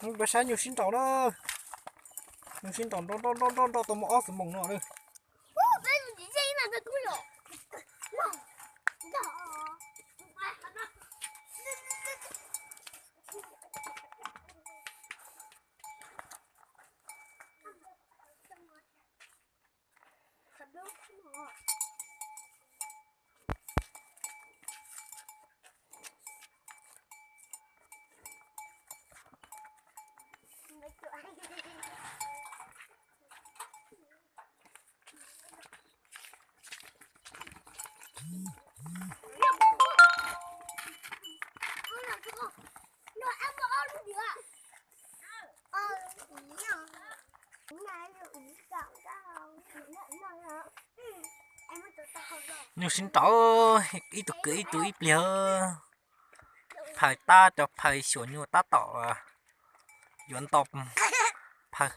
Mus peb saib nyuj sib nraus na. Nyuj sib nraus nroj nroj nroj nroj tau muaj ob xuv moos no na. Nyuj sib nraus, ib tug kwv ib tug ib pliag. Phais tab cov phais xyuas nyuj tab tom yuav nto phawj.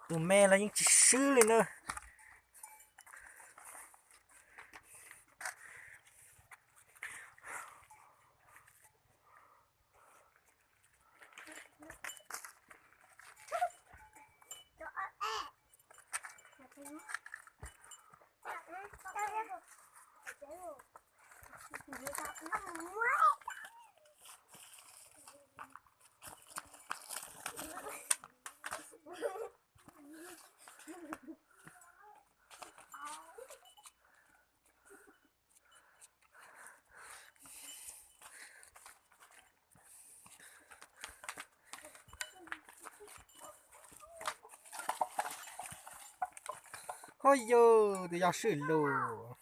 Tus me los yeej tsis swb li na. Ho yus tus yog swm lus.